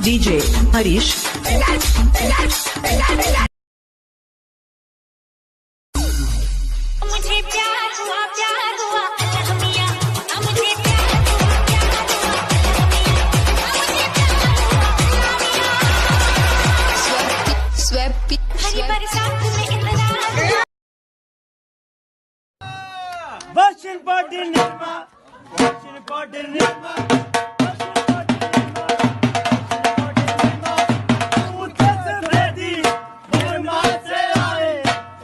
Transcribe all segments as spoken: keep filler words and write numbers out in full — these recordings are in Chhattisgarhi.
डीजे हरीश। मुझे प्यार हुआ, प्यार हुआ, अलहमिया। मुझे प्यार हुआ, प्यार हुआ, अलहमिया। मुझे प्यार हुआ, अलहमिया। Swept, swept, हरी बरसात में इतना Version for Dilma. Version for Dilma. Version for Dilma. Version for Dilma. तू जैसे भेदी, बर्मा से आए,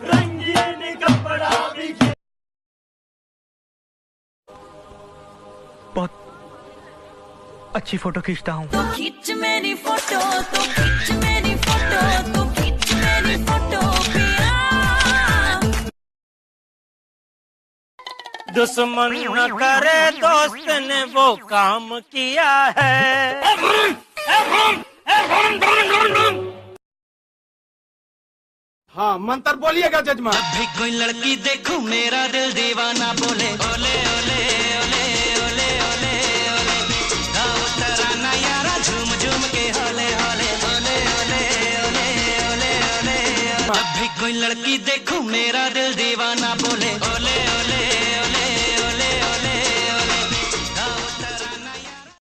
रंगीन कपड़ा भी बहुत अच्छी फोटो खींचता हूँ। खींच मेरी फोटो, तो खींच मेरी फोटो, तो खींच मेरी फोटो, पिया। दुश्मन न करे दोस्त ने वो काम किया है। हाँ, मंत्र बोलिएगा जजमान। भी कोई लड़की देखूं, मेरा दिल दीवाना बोले, ओले ओले ओले ओले ओले ओले। गाओ तराना यारा, झूम झूम के होले होले, ओले ओले ओले ओले ओले ओले। भी कोई लड़की देखूं, मेरा दिल दीवाना बोले, ओले